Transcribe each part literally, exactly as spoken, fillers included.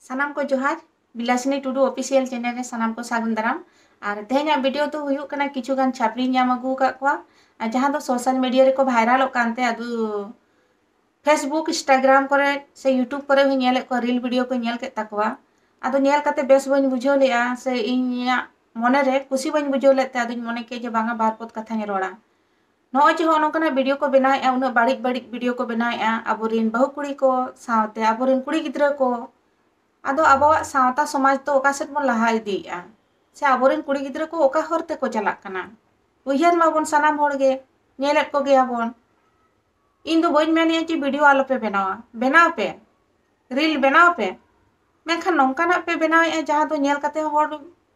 ᱥᱟᱱᱟᱢ ᱠᱚ ᱡᱚᱦᱟᱨ᱾ ᱵᱤᱞᱟᱥᱤᱱᱤ ᱴᱩᱰᱩ ᱚᱯᱷᱤᱥᱤᱭᱟᱞ ᱪᱮᱱᱮᱞ ᱨᱮ ᱥᱟᱱᱟᱢ ᱠᱚ ᱥᱟᱹᱜᱩᱱ ᱫᱟᱨᱟᱢ᱾ ᱟᱨ ᱛᱮᱦᱮᱧᱟᱜ ᱵᱷᱤᱰᱤᱭᱳ ᱫᱚ ᱦᱩᱭᱩᱜ ᱠᱟᱱᱟ, ᱠᱤᱪᱷᱩ ᱜᱟᱱ ᱪᱷᱟᱯᱲᱤᱧ ᱧᱟᱢ ᱟᱹᱜᱩ ᱟᱠᱟᱫ ᱠᱚᱣᱟ, ᱟᱨ ᱡᱟᱦᱟᱸ ᱫᱚ ᱥᱳᱥᱟᱞ ᱢᱤᱰᱤᱭᱟ ᱨᱮᱠᱚ ᱵᱷᱟᱭᱨᱟᱞᱚᱜ ᱠᱟᱱᱛᱮ, ᱟᱫᱚ ᱯᱷᱮᱥᱵᱩᱠ, ᱤᱱᱥᱴᱟᱜᱨᱟᱢ ᱠᱚᱨᱮ ᱥᱮ ᱭᱩᱴᱩᱵᱽ ᱠᱚᱨᱮ ᱦᱚᱸᱧ ᱧᱮᱞᱮᱫ ᱠᱚᱣᱟ, ᱨᱤᱞ ᱵᱷᱤᱰᱤᱭᱳ ᱠᱚᱧ ᱧᱮᱞ ᱠᱮᱫ ᱛᱟᱠᱚᱣᱟ᱾ ᱟᱫᱚ ᱧᱮᱞ ᱠᱟᱛᱮ ᱵᱮᱥ ᱵᱟᱹᱧ ᱵᱩᱡᱷᱟᱹᱣ ᱞᱮᱫᱼᱟ, ᱥᱮ ᱤᱧᱟᱹᱜ ᱢᱚᱱᱮᱨᱮ ᱠᱩᱥᱤ ᱵᱟᱹᱧ ᱵᱩᱡᱷᱟᱹᱣ ᱞᱮᱫ ᱛᱮ, ᱟᱫᱚᱧ ᱢᱚᱱᱮ ᱠᱮᱫ ᱡᱮ ᱵᱟᱝᱟ, ᱵᱟᱨ ᱯᱚᱫ ᱠᱟᱛᱷᱟᱧ ᱨᱚᱲᱟ᱾ ᱱᱚᱜᱼᱚᱭ ᱡᱮ ᱦᱚᱸᱜᱼᱚ ᱱᱚᱝᱠᱟᱱᱟᱜ ᱵᱷᱤᱰᱤᱭᱳ ᱠᱚ ᱵᱮᱱᱟᱣᱮᱫᱼᱟ, ᱩᱱᱟᱹᱜ ᱵᱟᱹᱲᱤᱡ ᱵᱟᱹᱲᱤᱡ ᱵᱷᱤᱰᱤᱭᱳ ᱠᱚ ᱵᱮᱱᱟᱣᱮᱫᱼᱟ ᱟᱵᱚᱨᱮᱱ ᱵᱟᱹᱦᱩ ᱠᱩᱲᱤ ᱠᱚ ᱥᱟᱶᱛᱮ ᱟᱵᱚᱨᱮᱱ ᱠᱩᱲᱤ ᱜᱤᱫᱽᱨᱟᱹ ᱠᱚ, ᱟᱫᱚ ᱟᱵᱚᱣᱟᱜ ᱥᱟᱶᱛᱟ ᱥᱚᱢᱟᱡᱽ ᱫᱚ ᱚᱠᱟ ᱥᱮᱫ ᱵᱚᱱ ᱞᱟᱦᱟ ᱤᱫᱤᱭᱮᱫᱼᱟ? ᱥᱮ ᱟᱵᱚᱨᱮᱱ ᱠᱩᱲᱤ ᱜᱤᱫᱽᱨᱟᱹ ᱠᱚ ᱚᱠᱟ ᱦᱚᱨ ᱛᱮᱠᱚ ᱪᱟᱞᱟᱜ ᱠᱟᱱᱟ? ᱩᱭᱦᱟᱹᱨ ᱢᱟᱵᱚᱱ ᱥᱟᱱᱟᱢ ᱦᱚᱲ ᱜᱮ, ᱧᱮᱞᱮᱫ ᱠᱚᱜᱮᱭᱟᱵᱚᱱ᱾ ᱤᱧ ᱫᱚ ᱵᱟᱹᱧ ᱢᱮᱱᱮᱫᱼᱟ ᱡᱮ ᱵᱷᱤᱰᱤᱭᱳ ᱟᱞᱚᱯᱮ ᱵᱮᱱᱟᱣᱟ, ᱵᱮᱱᱟᱣ ᱯᱮ, ᱨᱤᱞ ᱵᱮᱱᱟᱣ ᱯᱮ, ᱢᱮᱱᱠᱷᱟᱱ ᱱᱚᱝᱠᱟᱱᱟᱜ ᱯᱮ ᱵᱮᱱᱟᱣᱮᱫᱼᱟ ᱡᱟᱦᱟᱸ ᱫᱚ ᱧᱮᱞ ᱠᱟᱛᱮ ᱦᱚᱲ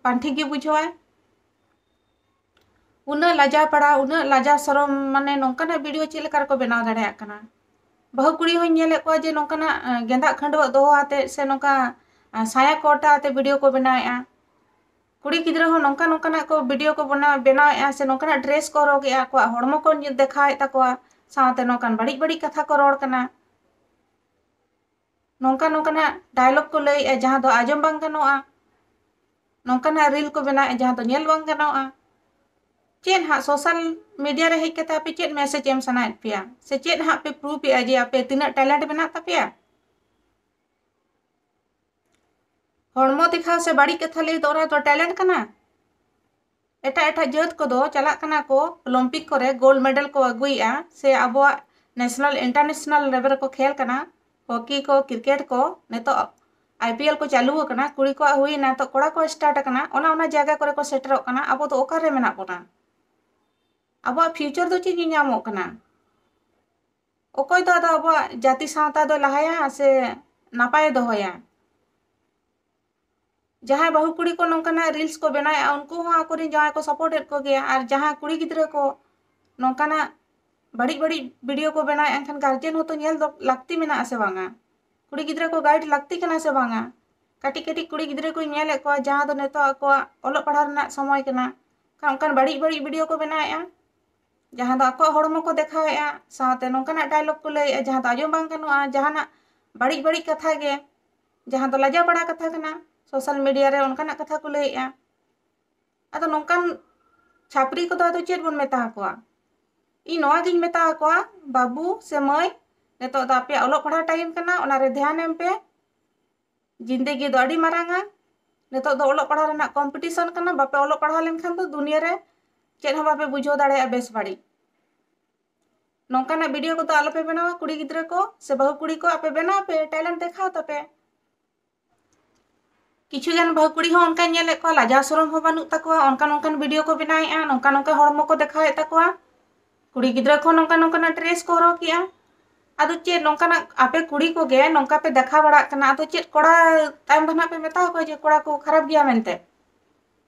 ᱵᱟᱝ ᱴᱷᱤᱠ ᱜᱮ ᱵᱩᱡᱷᱟᱹᱣᱟᱭ᱾ ᱩᱱᱟᱹᱜ ᱞᱟᱡᱟᱣ ᱯᱟᱲᱟ, ᱩᱱᱟᱹᱜ ᱞᱟᱡᱟᱣ ᱥᱚᱨᱚᱢ, ᱢᱟᱱᱮ ᱱᱚᱝᱠᱟᱱᱟᱜ ᱵᱷᱤᱰᱤᱭᱳ ᱪᱮᱫ ᱞᱮᱠᱟ ᱨᱮᱠᱚ ᱵᱮᱱᱟᱣ ᱫᱟᱲᱮᱭᱟᱜ ᱠᱟᱱᱟ? ᱵᱟᱹᱦᱩ ᱠᱩᱲᱤ ᱦᱚᱸᱧ ᱧᱮᱞᱮᱫ ᱠᱚᱣᱟ ᱡᱮ ᱱᱚᱝᱠᱟᱱᱟᱜ, ᱟᱸ, ᱜᱮᱸᱫᱟᱜ ᱠᱷᱟᱹᱰᱣᱟᱹᱜ ᱫᱚᱦᱚ ᱟᱛᱮᱫ ᱥᱮ ᱱᱚᱝᱠᱟ, ᱟᱸ, ᱥᱟᱭᱟ ᱠᱚᱴᱟ ᱟᱛᱮ ᱵᱷᱤᱰᱤᱭᱳ ᱠᱚ ᱵᱮᱱᱟᱣᱮᱫᱼᱟ᱾ ᱠᱩᱲᱤ ᱜᱤᱫᱽᱨᱟᱹ ᱦᱚᱸ ᱱᱚᱝᱠᱟ ᱱᱚᱝᱠᱟᱱᱟᱜ ᱠᱚ ᱵᱷᱤᱰᱤᱭᱳ ᱠᱚ ᱵᱮᱱᱟᱣ, ᱵᱮᱱᱟᱣᱮᱫᱼᱟ ᱥᱮ ᱱᱚᱝᱠᱟᱱᱟᱜ ᱰᱨᱮᱥ ᱠᱚ ᱦᱚᱨᱚᱜᱮᱫᱼᱟ, ᱟᱠᱚᱣᱟᱜ ᱦᱚᱲᱢᱚ ᱠᱚ ᱧᱮᱞ ᱫᱮᱠᱷᱟᱣᱮᱫ ᱛᱟᱠᱚᱣᱟ, ᱥᱟᱶᱛᱮ ᱱᱚᱝᱠᱟᱱ ᱵᱟᱹᱲᱤᱡ ᱵᱟᱹᱲᱤᱡ ᱠᱟᱛᱷᱟ ᱠᱚ ᱨᱚᱲ ᱠᱟᱱᱟ᱾ ᱱᱚᱝᱠᱟ ᱱᱚᱝᱠᱟᱱᱟᱜ ᱰᱟᱭᱞᱚᱜ ᱠᱚ ᱞᱟᱹᱭᱮᱫᱼᱟ ᱡᱟᱦᱟᱸ ᱫᱚ ᱟᱸᱡᱚᱢ ᱵᱟᱝ ᱜᱟᱱᱚᱜᱼᱟ, ᱱᱚᱝᱠᱟᱱᱟᱜ ᱨᱤᱞ ᱠᱚ ᱵᱮᱱᱟᱣᱮᱫᱼᱟ ᱡᱟᱦᱟᱸ ᱫᱚ ᱧᱮᱞ ᱵᱟᱝ ᱜᱟᱱᱚᱜᱼᱟ᱾ ᱪᱮᱫ ᱦᱟᱸᱜ ᱥᱳᱥᱟᱞ ᱢᱤᱰᱤᱭᱟ ᱨᱮ ᱦᱮᱡ ᱠᱟᱛᱮ ᱟᱯᱮ ᱪᱮᱫ ᱢᱮᱥᱮᱡᱽ ᱮᱢ ᱥᱟᱱᱟᱭᱮᱫ ᱯᱮᱭᱟ? ᱥᱮ ᱪᱮᱫ ᱦᱟᱸᱜ ᱯᱮ ᱯᱨᱩᱯᱷ ᱮᱫᱼᱟ ᱡᱮ ᱟᱯᱮ ᱛᱤᱱᱟᱹᱜ ᱴᱮᱞᱮᱱᱴ ᱢᱮᱱᱟᱜ ᱛᱟᱯᱮᱭᱟ? ᱦᱚᱲᱢᱚ ᱫᱮᱠᱷᱟᱣ ᱥᱮ ᱵᱟᱹᱲᱤᱡ ᱠᱟᱛᱷᱟ ᱞᱟᱹᱭ ᱫᱚ ᱚᱱᱟ ᱫᱚ ᱴᱮᱞᱮᱱᱴ ᱠᱟᱱᱟ? ᱮᱴᱟᱜ ᱮᱴᱟᱜ ᱡᱟᱹᱛ ᱠᱚᱫᱚ ᱪᱟᱞᱟᱜ ᱠᱟᱱᱟ ᱠᱚ, ᱚᱞᱤᱢᱯᱤᱠ ᱠᱚᱨᱮ ᱜᱳᱞᱰ ᱢᱮᱰᱮᱞ ᱠᱚ ᱟᱹᱜᱩᱭᱮᱫᱼᱟ, ᱥᱮ ᱟᱵᱚᱣᱟᱜ ᱱᱮᱥᱱᱟᱞ ᱤᱱᱴᱟᱨᱱᱮᱥᱱᱟᱞ ᱞᱮᱵᱮᱞ ᱨᱮᱠᱚ ᱠᱷᱮᱞ ᱠᱟᱱᱟ᱾ ᱦᱚᱠᱤ ᱠᱚ, ᱠᱨᱤᱠᱮᱴ ᱠᱚ, ᱱᱤᱛᱚᱜ ᱟᱭ ᱯᱤ ᱮᱞ ᱠᱚ ᱪᱟᱹᱞᱩ ᱟᱠᱟᱱᱟ, ᱠᱩᱲᱤ ᱠᱚᱣᱟᱜ ᱦᱩᱭᱱᱟ, ᱱᱤᱛᱚᱜ ᱠᱚᱲᱟ ᱠᱚ ᱥᱴᱟᱨᱴ ᱟᱠᱟᱱᱟ, ᱚᱱᱟ ᱚᱱᱟ ᱡᱟᱭᱜᱟ ᱠᱚᱨᱮ ᱠᱚ ᱥᱮᱴᱮᱨᱚᱜ ᱠᱟᱱᱟ᱾ ᱟᱵᱚ ᱫᱚ ᱚᱠᱟᱨᱮ ᱢᱮᱱᱟᱜ ᱵᱚᱱᱟ? ᱟᱵᱚᱣᱟᱜ ᱯᱷᱤᱭᱩᱪᱟᱨ ᱫᱚ ᱪᱮᱫ ᱧᱮᱧᱟᱢᱚᱜ ᱠᱟᱱᱟ? ᱚᱠᱚᱭ ᱫᱚ ᱟᱫᱚ ᱟᱵᱚᱣᱟᱜ ᱡᱟᱹᱛᱤ ᱥᱟᱶᱛᱟ ᱫᱚᱭ ᱞᱟᱦᱟᱭᱟ ᱥᱮ ᱱᱟᱯᱟᱭᱮ ᱫᱚᱦᱚᱭᱟ? ᱡᱟᱦᱟᱸᱭ ᱵᱟᱹᱦᱩ ᱠᱩᱲᱤ ᱠᱚ ᱱᱚᱝᱠᱟᱱᱟᱜ ᱨᱤᱞᱥ ᱠᱚ ᱵᱮᱱᱟᱣᱮᱫᱼᱟ, ᱩᱱᱠᱩ ᱦᱚᱸ ᱟᱠᱚᱨᱮᱱ ᱡᱟᱶᱟᱭ ᱠᱚ ᱥᱟᱯᱳᱨᱴ ᱮᱫ ᱠᱚᱜᱮᱭᱟ᱾ ᱟᱨ ᱡᱟᱦᱟᱸ ᱠᱩᱲᱤ ᱜᱤᱫᱽᱨᱟᱹ ᱠᱚ ᱱᱚᱝᱠᱟᱱᱟᱜ ᱵᱟᱹᱲᱤᱡ ᱵᱟᱹᱲᱤᱡ ᱵᱷᱤᱰᱤᱭᱳ ᱠᱚ ᱵᱮᱱᱟᱣᱮᱫᱼᱟ, ᱮᱱᱠᱷᱟᱱ ᱜᱟᱨᱡᱮᱱ ᱦᱚᱸᱛᱚ ᱧᱮᱞ ᱫᱚ ᱞᱟᱹᱠᱛᱤ ᱢᱮᱱᱟᱜᱼᱟ ᱥᱮ ᱵᱟᱝᱟ? ᱠᱩᱲᱤ ᱜᱤᱫᱽᱨᱟᱹ ᱠᱚ ᱜᱟᱭᱤᱰ ᱞᱟᱹᱠᱛᱤ ᱠᱟᱱᱟ ᱥᱮ ᱵᱟᱝᱟ? ᱠᱟᱹᱴᱤᱡ ᱠᱟᱹᱴᱤᱡ ᱠᱩᱲᱤ ᱜᱤᱫᱽᱨᱟᱹ ᱠᱚᱧ ᱧᱮᱞᱮᱫ ᱠᱚᱣᱟ, ᱡᱟᱦᱟᱸ ᱫᱚ ᱱᱤᱛᱚᱜ ᱟᱠᱚᱣᱟᱜ ᱚᱞᱚᱜ ᱯᱟᱲᱦᱟᱣ ᱨᱮᱱᱟᱜ ᱥᱚᱢᱚᱭ ᱠᱟᱱᱟ, ᱠᱷᱟᱱ ᱚᱱᱠᱟᱱ ᱵᱟᱹᱲᱤᱡ ᱵᱟᱹᱲᱤᱡ ᱵᱷᱤᱰᱤᱭᱳ ᱠᱚ ᱵᱮᱱᱟᱣᱮᱫᱼᱟ, ᱡᱟᱦᱟᱸ ᱫᱚ ᱟᱠᱚᱣᱟᱜ ᱦᱚᱲᱢᱚ ᱠᱚ ᱫᱮᱠᱷᱟᱣᱮᱫᱼᱟ, ᱥᱟᱶᱛᱮ ᱱᱚᱝᱠᱟᱱᱟᱜ ᱰᱟᱭᱞᱚᱜ ᱠᱚ ᱞᱟᱹᱭᱮᱫᱼᱟ ᱡᱟᱦᱟᱸ ᱫᱚ ᱟᱸᱡᱚᱢ ᱵᱟᱝ ᱜᱟᱱᱚᱜᱼᱟ, ᱡᱟᱦᱟᱱᱟᱜ ᱵᱟᱹᱲᱤᱡ ᱵᱟᱹᱲᱤᱡ ᱠᱟᱛᱷᱟ ᱜᱮ᱾ ᱡᱟᱦᱟᱸ ᱫᱚ ᱞᱟᱡᱟ ᱯᱟᱲᱟ ᱠᱟᱛᱷᱟ ᱠᱟᱱᱟ᱾ ᱥᱳᱥᱟᱞ ᱢᱤᱰᱤᱭᱟ ᱨᱮ ᱚᱱᱠᱟᱱᱟᱜ ᱠᱟᱛᱷᱟ ᱠᱚ ᱞᱟᱹᱭᱮᱜᱼᱟ᱾ ᱟᱫᱚ ᱱᱚᱝᱠᱟᱱ ᱪᱷᱟᱹᱯᱨᱤ ᱠᱚᱫᱚ ᱟᱫᱚ ᱪᱮᱫ ᱵᱚᱱ ᱢᱮᱛᱟ ᱟᱠᱚᱣᱟ? ᱤᱧ ᱱᱚᱣᱟ ᱜᱤᱧ ᱢᱮᱛᱟ ᱟᱠᱚᱣᱟ, ᱵᱟᱹᱵᱩ ᱥᱮ ᱢᱟᱹᱭ, ᱱᱤᱛᱚᱜ ᱫᱚ ᱟᱯᱮᱭᱟᱜ ᱚᱞᱚᱜ ᱯᱟᱲᱦᱟᱣ ᱴᱟᱭᱤᱢ ᱠᱟᱱᱟ, ᱚᱱᱟ ᱨᱮ ᱫᱷᱮᱭᱟᱱ ᱮᱢ ᱯᱮ᱾ ᱡᱤᱱᱫᱮᱜᱤ ᱫᱚ ᱟᱹᱰᱤ ᱢᱟᱨᱟᱝᱟ᱾ ᱱᱤᱛᱚᱜ ᱫᱚ ᱚᱞᱚᱜ ᱯᱟᱲᱦᱟᱣ ᱨᱮᱱᱟᱜ ᱠᱚᱢᱯᱤᱴᱤᱥᱚᱱ ᱠᱟᱱᱟ, ᱵᱟᱯᱮ ᱚᱞᱚᱜ ᱯᱟᱲᱦᱟᱣ ᱞᱮᱱᱠᱷᱟᱱ ᱫᱚ ᱫᱩᱱᱤᱭᱟᱹ ᱨᱮ ᱪᱮᱫ ᱦᱚᱸ ᱵᱟᱯᱮ ᱵᱩᱡᱷᱟᱹᱣ ᱫᱟᱲᱮᱭᱟᱜᱼᱟ ᱵᱮᱥ ᱵᱟᱹᱲᱤᱡ᱾ ᱱᱚᱝᱠᱟᱱᱟᱜ ᱵᱷᱤᱰᱤᱭᱳ ᱠᱚᱫᱚ ᱟᱞᱚᱯᱮ ᱵᱮᱱᱟᱣᱟ, ᱠᱩᱲᱤ ᱜᱤᱫᱽᱨᱟᱹ ᱠᱚ ᱥᱮ ᱵᱟᱹᱦᱩ ᱠᱩᱲᱤ ᱠᱚ, ᱟᱯᱮ ᱵᱮᱱᱟᱣ ᱯᱮ, ᱴᱮᱞᱮᱱᱴ ᱫᱮᱠᱷᱟᱣ ᱛᱟᱯᱮ᱾ ᱠᱤᱪᱷᱩ ᱜᱟᱱ ᱵᱟᱹᱦᱩ ᱠᱩᱲᱤ ᱦᱚᱸ ᱚᱱᱠᱟᱧ ᱧᱮᱞᱮᱫ ᱠᱚᱣᱟ, ᱞᱟᱡᱟᱣ ᱥᱚᱨᱚᱢ ᱦᱚᱸ ᱵᱟᱹᱱᱩᱜ ᱛᱟᱠᱚᱣᱟ, ᱚᱱᱠᱟᱱ ᱚᱱᱠᱟᱱ ᱵᱷᱤᱰᱤᱭᱳ ᱠᱚ ᱵᱮᱱᱟᱣᱮᱫᱼᱟ, ᱱᱚᱝᱠᱟ ᱱᱚᱝᱠᱟ ᱦᱚᱲᱢᱚ ᱠᱚ ᱫᱮᱠᱷᱟᱣᱮᱫ ᱛᱟᱠᱚᱣᱟ᱾ ᱠᱩᱲᱤ ᱜᱤᱫᱽᱨᱟᱹ ᱠᱚ ᱱᱚᱝᱠᱟ ᱱᱚᱝᱠᱟᱱᱟᱜ ᱰᱨᱮᱥ ᱠᱚ ᱦᱚᱨᱚᱜ ᱮᱜᱼᱟ᱾ ᱟᱫᱚ ᱪᱮᱫ ᱱᱚᱝᱠᱟᱱᱟᱜ ᱟᱯᱮ ᱠᱩᱲᱤ ᱠᱚᱜᱮ ᱱᱚᱝᱠᱟ ᱯᱮ ᱫᱮᱠᱷᱟᱣ ᱵᱟᱲᱟᱜ ᱠᱟᱱᱟ, ᱟᱫᱚ ᱪᱮᱫ ᱠᱚᱲᱟ ᱛᱟᱭᱚᱢ ᱫᱚ ᱱᱟᱜ ᱯᱮ ᱢᱮᱛᱟ ᱠᱚᱣᱟ ᱡᱮ ᱠᱚᱲᱟ ᱠᱚ ᱠᱷᱟᱨᱟᱯ ᱜᱮᱭᱟ ᱢᱮᱱᱛᱮ?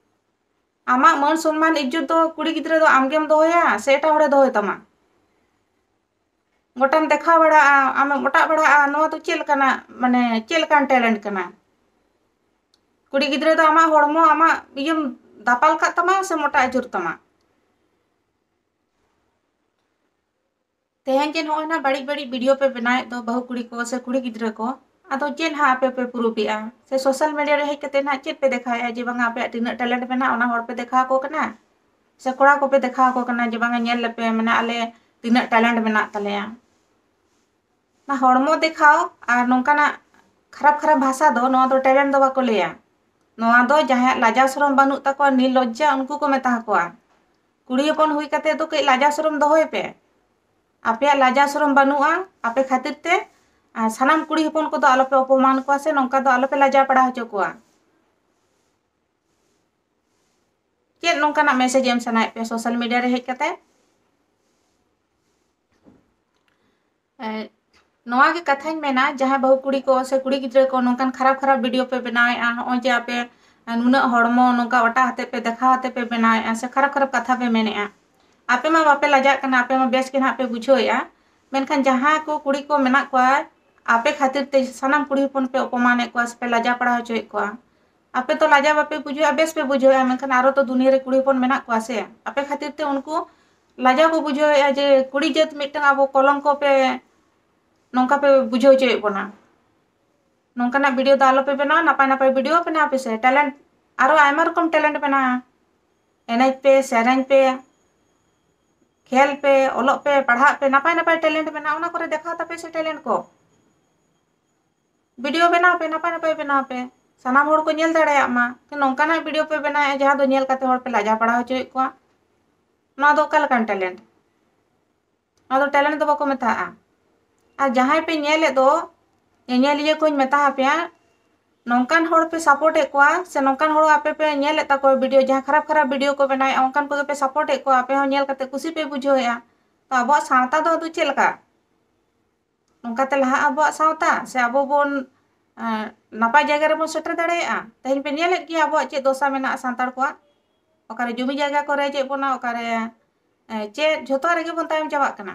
ᱟᱢᱟᱜ ᱢᱟᱹᱱ ᱥᱚᱱᱢᱟᱱ ᱤᱡᱽᱡᱚᱛ ᱫᱚ ᱠᱩᱲᱤ ᱜᱤᱫᱽᱨᱟᱹ ᱫᱚ ᱟᱢᱜᱮᱢ ᱫᱚᱦᱚᱭᱟ ᱥᱮ ᱮᱴᱟᱜ ᱦᱚᱲᱮ ᱫᱚᱦᱚᱭ ᱛᱟᱢᱟ? ᱜᱚᱴᱟᱢ ᱫᱮᱠᱷᱟᱣ ᱵᱟᱲᱟᱜᱼᱟ, ᱟᱢᱮᱢ ᱚᱴᱟᱜ ᱵᱟᱲᱟᱜᱼᱟ, ᱱᱚᱣᱟ ᱫᱚ ᱪᱮᱫ ᱞᱮᱠᱟᱱᱟᱜ, ᱢᱟᱱᱮ ᱪᱮᱫ ᱞᱮᱠᱟᱱ ᱴᱮᱞᱮᱱᱴ ᱠᱟᱱᱟ? ᱠᱩᱲᱤ ᱜᱤᱫᱽᱨᱟᱹ ᱫᱚ ᱟᱢᱟᱜ ᱦᱚᱲᱢᱚ ᱟᱢᱟᱜ ᱤᱭᱟᱹᱢ ᱫᱟᱯᱟᱞ ᱠᱟᱜ ᱛᱟᱢᱟ ᱥᱮᱢ ᱚᱴᱟᱜ ᱟᱹᱪᱩᱨ ᱛᱟᱢᱟ? ᱛᱮᱦᱮᱧ ᱡᱮ ᱱᱚᱜᱼᱚᱭ ᱱᱟ ᱵᱟᱹᱲᱤᱡ ᱵᱟᱹᱲᱤᱡ ᱵᱷᱤᱰᱤᱭᱳ ᱯᱮ ᱵᱮᱱᱟᱣᱮᱫ ᱫᱚ ᱵᱟᱹᱦᱩ ᱠᱩᱲᱤ ᱠᱚ ᱥᱮ ᱠᱩᱲᱤ ᱜᱤᱫᱽᱨᱟᱹ ᱠᱚ, ᱟᱫᱚ ᱪᱮᱫ ᱦᱟᱸᱜ ᱟᱯᱮ ᱯᱮ ᱯᱨᱩᱯᱷᱮᱜᱼᱟ? ᱥᱮ ᱥᱳᱥᱟᱞ ᱢᱤᱰᱤᱭᱟ ᱨᱮ ᱦᱮᱡ ᱠᱟᱛᱮ ᱦᱟᱸᱜ ᱪᱮᱫ ᱯᱮ ᱫᱮᱠᱷᱟᱣᱮᱫᱼᱟ ᱡᱮ ᱵᱟᱝᱟ ᱟᱯᱮᱭᱟᱜ ᱛᱤᱱᱟᱹᱜ ᱴᱮᱞᱮᱱᱴ ᱢᱮᱱᱟᱜᱼᱟ, ᱚᱱᱟ ᱦᱚᱲ ᱯᱮ ᱫᱮᱠᱷᱟᱣ ᱟᱠᱚ ᱠᱟᱱᱟ? ᱥᱮ ᱠᱚᱲᱟ ᱠᱚᱯᱮ ᱫᱮᱠᱷᱟᱣ ᱟᱠᱚ ᱠᱟᱱᱟ ᱡᱮ ᱵᱟᱝᱟ ᱧᱮᱞ ᱞᱮᱯᱮ, ᱢᱟᱱᱮ ᱟᱞᱮ ᱛᱤᱱᱟᱹᱜ ᱴᱮᱞᱮᱱᱴ ᱢᱮᱱᱟᱜ ᱛᱟᱞᱮᱭᱟ? ᱚᱱᱟ ᱦᱚᱲᱢᱚ ᱫᱮᱠᱷᱟᱣ ᱟᱨ ᱱᱚᱝᱠᱟᱱᱟᱜ ᱠᱷᱟᱨᱟᱯ ᱠᱷᱟᱨᱟᱯ ᱵᱷᱟᱥᱟ ᱫᱚ, ᱱᱚᱣᱟ ᱫᱚ ᱴᱮᱞᱮᱱᱴ ᱫᱚ ᱵᱟᱠᱚ ᱞᱟᱹᱭᱟ᱾ ᱱᱚᱣᱟ ᱫᱚ ᱡᱟᱦᱟᱸᱭᱟᱜ ᱞᱟᱡᱟᱣ ᱥᱚᱨᱚᱢ ᱵᱟᱹᱱᱩᱜ ᱛᱟᱠᱚᱣᱟ, ᱱᱤᱨᱞᱚᱡᱡᱟ, ᱩᱱᱠᱩ ᱠᱚ ᱢᱮᱛᱟ ᱠᱚᱣᱟ᱾ ᱠᱩᱲᱤ ᱦᱚᱯᱚᱱ ᱦᱩᱭ ᱠᱟᱛᱮ ᱫᱚ ᱠᱟᱹᱡ ᱞᱟᱡᱟᱣ ᱥᱚᱨᱚᱢ ᱫᱚᱦᱚᱭ ᱯᱮ᱾ ᱟᱯᱮᱭᱟᱜ ᱞᱟᱡᱟᱣ ᱥᱚᱨᱚᱢ ᱵᱟᱹᱱᱩᱜᱼᱟ, ᱟᱯᱮ ᱠᱷᱟᱹᱛᱤᱨ ᱛᱮ ᱟᱨ ᱥᱟᱱᱟᱢ ᱠᱩᱲᱤ ᱦᱚᱯᱚᱱ ᱠᱚᱫᱚ ᱟᱞᱚᱯᱮ ᱚᱯᱚᱢᱟᱱ ᱠᱚᱣᱟ ᱥᱮ ᱱᱚᱝᱠᱟ ᱫᱚ ᱟᱞᱚᱯᱮ ᱞᱟᱡᱟᱣ ᱯᱟᱲᱟ ᱦᱚᱪᱚ ᱠᱚᱣᱟ᱾ ᱪᱮᱫ ᱱᱚᱝᱠᱟᱱᱟᱜ ᱢᱮᱥᱮᱡᱽ ᱮᱢ ᱥᱟᱱᱟᱭᱮᱫ ᱯᱮᱭᱟ ᱥᱳᱥᱟᱞ ᱢᱤᱰᱤᱭᱟ ᱨᱮ ᱦᱮᱡ ᱠᱟᱛᱮ? ᱮ, ᱱᱚᱣᱟ ᱜᱮ ᱠᱟᱛᱷᱟᱧ ᱢᱮᱱᱟ, ᱡᱟᱦᱟᱸᱭ ᱵᱟᱹᱦᱩ ᱠᱩᱲᱤ ᱠᱚ ᱥᱮ ᱠᱩᱲᱤ ᱜᱤᱫᱽᱨᱟᱹ ᱠᱚ ᱱᱚᱝᱠᱟᱱ ᱠᱷᱟᱨᱟᱯ ᱠᱷᱟᱨᱟᱯ ᱵᱷᱤᱰᱤᱭᱳ ᱯᱮ ᱵᱮᱱᱟᱣᱮᱫᱼᱟ, ᱱᱚᱜᱼᱚᱭ ᱡᱮ ᱟᱯᱮ ᱱᱩᱱᱟᱹᱜ ᱦᱚᱲᱢᱚ ᱱᱚᱝᱠᱟ ᱚᱴᱟ ᱦᱟᱛᱮ ᱯᱮ ᱫᱮᱠᱷᱟᱣ ᱦᱟᱛᱮ ᱯᱮ ᱵᱮᱱᱟᱣᱮᱫᱼᱟ ᱥᱮ ᱠᱷᱟᱨᱟᱯ ᱠᱷᱟᱨᱟᱯ ᱠᱟᱛᱷᱟ ᱯᱮ ᱢᱮᱱᱮᱫᱼᱟ, ᱟᱯᱮ ᱢᱟ ᱵᱟᱯᱮ ᱞᱟᱡᱟᱜ ᱠᱟᱱᱟ, ᱟᱯᱮ ᱢᱟ ᱵᱮᱥ ᱜᱮ ᱱᱟᱦᱟᱜ ᱯᱮ ᱵᱩᱡᱷᱟᱹᱣᱮᱫᱼᱟ᱾ ᱢᱮᱱᱠᱷᱟᱱ ᱡᱟᱦᱟᱸ ᱠᱚ ᱠᱩᱲᱤ ᱠᱚ ᱢᱮᱱᱟᱜ ᱠᱚᱣᱟ, ᱟᱯᱮ ᱠᱷᱟᱹᱛᱤᱨ ᱛᱮ ᱥᱟᱱᱟᱢ ᱠᱩᱲᱤ ᱦᱚᱯᱚᱱ ᱯᱮ ᱚᱯᱚᱢᱟᱱᱮᱫ ᱠᱚᱣᱟ ᱥᱮ ᱯᱮ ᱞᱟᱡᱟ ᱯᱟᱲᱟᱣ ᱦᱚᱪᱚᱭᱮᱫ ᱠᱚᱣᱟ᱾ ᱟᱯᱮ ᱛᱚ ᱞᱟᱡᱟ ᱵᱟᱯᱮ ᱵᱩᱡᱷᱟᱹᱣᱟ, ᱵᱮᱥ ᱯᱮ ᱵᱩᱡᱷᱟᱹᱣᱟ, ᱢᱮᱱᱠᱷᱟᱱ ᱟᱨᱚ ᱛᱚ ᱫᱩᱱᱤᱭᱟᱹ ᱨᱮ ᱠᱩᱲᱤ ᱦᱚᱯᱚᱱ ᱢᱮᱱᱟᱜ ᱠᱚᱣᱟ ᱥᱮ, ᱟᱯᱮ ᱠᱷᱟᱹᱛᱤᱨ ᱛᱮ ᱩᱱᱠᱩ ᱞᱟᱡᱟ ᱠᱚ ᱵᱩᱡᱷᱟᱹᱣᱮᱫᱼᱟ ᱡᱮ ᱠᱩᱲᱤ ᱡᱟᱹᱛ ᱢᱤᱫᱴᱟᱝ ᱟᱵᱚ ᱠᱚᱞᱚᱝᱠᱚ ᱯᱮ, ᱱᱚᱝᱠᱟ ᱯᱮ ᱵᱩᱡᱷᱟᱹᱣ ᱦᱚᱪᱚᱭᱮᱫ ᱵᱚᱱᱟ᱾ ᱱᱚᱝᱠᱟᱱᱟᱜ ᱵᱷᱤᱰᱤᱭᱳ ᱫᱚ ᱟᱞᱚᱯᱮ ᱵᱮᱱᱟᱣᱟ, ᱱᱟᱯᱟᱭ ᱱᱟᱯᱟᱭ ᱵᱷᱤᱰᱤᱭᱳ ᱵᱮᱱᱟᱣ ᱯᱮᱥᱮ᱾ ᱴᱮᱞᱮᱱᱴ, ᱟᱨᱚ ᱟᱭᱢᱟ ᱨᱚᱠᱚᱢ ᱴᱮᱞᱮᱱᱴ ᱢᱮᱱᱟᱜᱼᱟ᱾ ᱮᱱᱮᱡ ᱯᱮ, ᱥᱮᱨᱮᱧ ᱯᱮ, ᱠᱷᱮᱞ ᱯᱮ, ᱚᱞᱚᱜ ᱯᱮ, ᱯᱟᱲᱦᱟᱜ ᱯᱮ, ᱱᱟᱯᱟᱭ ᱱᱟᱯᱟᱭ ᱴᱮᱞᱮᱱᱴ ᱢᱮᱱᱟᱜᱼᱟ, ᱚᱱᱟ ᱠᱚᱨᱮ ᱫᱮᱠᱷᱟᱣ ᱛᱟᱯᱮ ᱥᱮ ᱴᱮᱞᱮᱱᱴ ᱠᱚ᱾ ᱵᱷᱤᱰᱤᱭᱳ ᱵᱮᱱᱟᱣ ᱯᱮ, ᱱᱟᱯᱟᱭ ᱱᱟᱯᱟᱭ ᱵᱮᱱᱟᱣ ᱯᱮ, ᱥᱟᱱᱟᱢ ᱦᱚᱲ ᱠᱚ ᱧᱮᱞ ᱫᱟᱲᱮᱭᱟᱜ ᱢᱟ᱾ ᱱᱚᱝᱠᱟᱱᱟᱜ ᱵᱷᱤᱰᱤᱭᱳ ᱯᱮ ᱵᱮᱱᱟᱣᱮᱫᱼᱟ ᱡᱟᱦᱟᱸ ᱫᱚ ᱧᱮᱞ ᱠᱟᱛᱮ ᱦᱚᱲ ᱯᱮ ᱞᱟᱡᱟᱣ ᱯᱟᱲᱟᱣ ᱦᱚᱪᱚᱭᱮᱫ ᱠᱚᱣᱟ᱾ ᱱᱚᱣᱟ ᱫᱚ ᱚᱠᱟ ᱞᱮᱠᱟᱱ ᱴᱮᱞᱮᱱᱴ? ᱱᱚᱣᱟ ᱫᱚ ᱴᱮᱞᱮᱱᱴ ᱫᱚ ᱵᱟᱠᱚ ᱢᱮᱛᱟᱜᱼᱟ᱾ ᱟᱨ ᱡᱟᱦᱟᱸᱭ ᱯᱮ ᱧᱮᱞᱮᱫ ᱫᱚ, ᱧᱮᱧᱮᱞᱤᱭᱟᱹ ᱠᱚᱧ ᱢᱮᱛᱟ ᱟᱯᱮᱭᱟ, ᱱᱚᱝᱠᱟᱱ ᱦᱚᱲ ᱯᱮ ᱥᱟᱯᱳᱨᱴ ᱮᱫ ᱠᱚᱣᱟ ᱥᱮ ᱱᱚᱝᱠᱟᱱ ᱦᱚᱲ ᱟᱯᱮ ᱯᱮ ᱧᱮᱞᱮᱫ ᱛᱟᱠᱚᱣᱟ ᱵᱷᱤᱰᱤᱭᱳ, ᱡᱟᱦᱟᱸ ᱠᱷᱟᱨᱟᱯ ᱠᱷᱟᱨᱟᱯ ᱵᱷᱤᱰᱤᱭᱳ ᱠᱚ ᱵᱮᱱᱟᱣᱮᱫᱼᱟ, ᱚᱱᱠᱟᱱ ᱠᱚᱜᱮ ᱯᱮ ᱥᱟᱯᱳᱨᱴ ᱮᱫ ᱠᱚᱣᱟ, ᱟᱯᱮ ᱦᱚᱸ ᱧᱮᱞ ᱠᱟᱛᱮ ᱠᱩᱥᱤ ᱯᱮ ᱵᱩᱡᱷᱟᱹᱣᱮᱫᱼᱟ᱾ ᱛᱚ ᱟᱵᱚᱣᱟᱜ ᱥᱟᱶᱛᱟ ᱫᱚ ᱟᱫᱚ ᱪᱮᱫ ᱞᱮᱠᱟ? ᱱᱚᱝᱠᱟᱛᱮ ᱞᱟᱦᱟᱜ ᱟᱵᱚᱣᱟᱜ ᱥᱟᱶᱛᱟ ᱥᱮ ᱟᱵᱚ ᱵᱚᱱ, ᱮᱸ, ᱱᱟᱯᱟᱭ ᱡᱟᱭᱜᱟ ᱨᱮᱵᱚᱱ ᱥᱮᱴᱮᱨ ᱫᱟᱲᱮᱭᱟᱜᱼᱟ? ᱛᱮᱦᱮᱧ ᱯᱮ ᱧᱮᱞᱮᱫ ᱜᱮᱭᱟ ᱟᱵᱚᱣᱟᱜ ᱪᱮᱫ ᱫᱚᱥᱟ ᱢᱮᱱᱟᱜᱼᱟ ᱥᱟᱱᱛᱟᱲ ᱠᱚᱣᱟᱜ᱾ ᱚᱠᱟᱨᱮ ᱡᱚᱢᱤ ᱡᱟᱭᱜᱟ ᱠᱚ ᱨᱮᱡᱮᱫ ᱵᱚᱱᱟ, ᱚᱠᱟᱨᱮ, ᱮᱸ, ᱪᱮᱫ, ᱡᱷᱚᱛᱚ ᱨᱮᱜᱮ ᱵᱚᱱ ᱛᱟᱭᱚᱢ ᱪᱟᱵᱟᱜ ᱠᱟᱱᱟ᱾